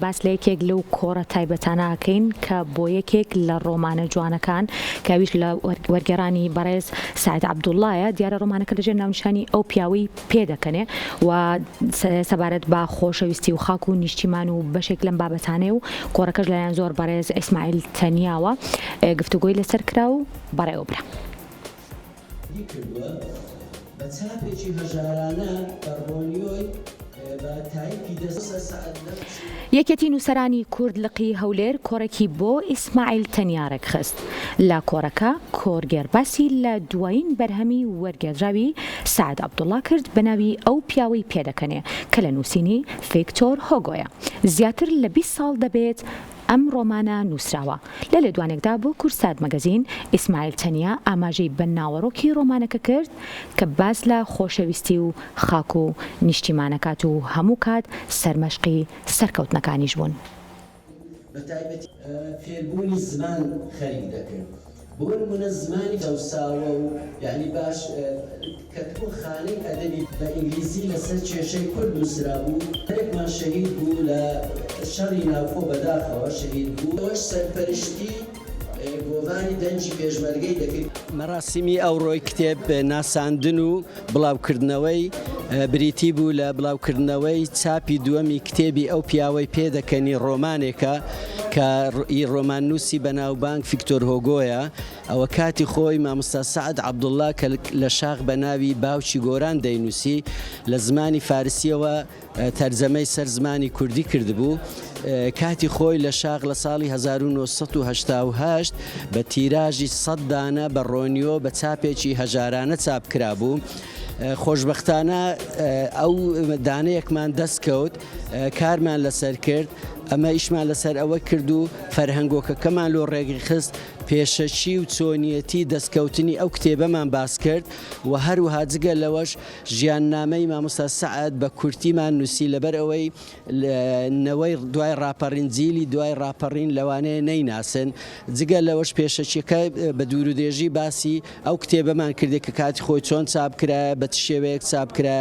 باس لە یەکێک لەو کۆڕە تایبەتانە ئەکەین کە بۆ یەکێک لە ڕۆمانە جوانەکان کە ئەویش لە وەرگێڕانی بەڕێز سەعد عەبدوڵڵایە، دیارە ڕۆمانەکە لەژێر ناونیشانی ئەو پیاوەی پێدەکەنێ و سەبارەت بە خۆشەویستی و خاک و نیشتیمان و بەشێک لەم بابەتانەیە و کۆڕەکەش لەلایەن زۆر بەڕێز ئیسماعیل تەنیاوە گفتوگۆی لەسەر کرا و بەڕێوەبرا. ی کردووە بە چاپێکی هەژارانە بە ڕۆنیۆی بە تایپی دەست سەعد لەم یەکێتی نووسەرانی کورد لقی هەولێر کۆڕێکی بۆ ئیسماعیل تەنیا ڕێکخست. لە کۆڕەکە کۆڕگێڕ باسی لە دوایین بەرهەمی وەرگێڕدراوی سەعد عەبدوڵڵا کرد بە ناوی ئەو پیاوەی پێدەکەنێ کە لە نووسینی فیکتۆر هۆگۆیە. زیاتر لە 20 ساڵ دەبێت ئەم ڕۆمانە نووسراوە. لە لێدوانێکدا بۆ کوردسات مەگەزین، ئیسماعیل تەنیا ئاماژەی بە ناوەڕۆکی ڕۆمانەکە کرد کە باس لە خۆشەویستی و خاک و نیشتیمانەکات و هەموو کات سەرمەشقی سەرکەوتنەکانیش بوون. بە تایبەتی فێربوونی زمان خەریک دەکرد بۆ نموونە زمانی چەوساوە و یانی باش کەتبوو خانەی ئەدەبی بە ئینگلیزی لەسەر کێشەی کورد نووسرابوو هەرێکمان شەهید بوو لە شەڕی ناوخۆ بەداخەوە شەهید بوو. ئەوەش سەرپەرشتی گۆڤاری دەنگی پێشمەرگەی دەکرد. مەراسیمی ئەوڕۆی کتێب ناساندن و بڵاوکردنەوەی بریتی بوو لە بڵاوکردنەوەی چاپی دووەمی کتێبی ئەو پیاوەی پێدەکەنی ڕۆمانێکە کە ئی ڕۆماننووسی بەناوبانگ فیکتۆر هۆگۆیە ئەوە کاتی خۆی مامۆستا سەعد عەبدوڵڵا کە لە شاخ بە ناوی باوکی گۆران دەینووسی لە زمانی فارسیەوە تەرجەمەی سەر زمانی کوردی کردبوو، کاتی خۆی لە شاخ لە ساڵی 1988 بە تیراژی 100 دانە بە ڕۆنیۆ بە چاپێکی هەژارانە چاپ کرابوو. خۆشبەختانە ئەو دانەیەکمان دەست کەوت کارمان لەسەر کرد ئەمە ئیشمان لەسەر ئەوە کرد و فەرهەنگۆکەکەمان لۆ ڕێگری خست پێشەکی و چۆنیەتی دەستکەوتنی ئەو کتێبەمان باس کرد و هەروەها جگە لەوەش ژیاننامەی مامۆستا سەعد بە کورتیمان نووسی لەبەر ئەوەی نەوەی دوای ڕاپەڕین جیلی دوای ڕاپەڕین لەوانەیە نەیناسن جگە لەوەش پێشەکیەکە بە دوور و درێژی باسی ئەو کتێبەمان کردێ کە کاتی خۆی چۆن چاپ کرایە بە چ شێوەیەک چاپ کرایە.